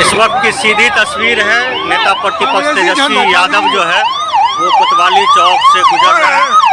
इस वक्त की सीधी तस्वीर है, नेता प्रतिपक्ष तेजस्वी यादव जो है वो कोतवाली चौक से गुजर रहे हैं।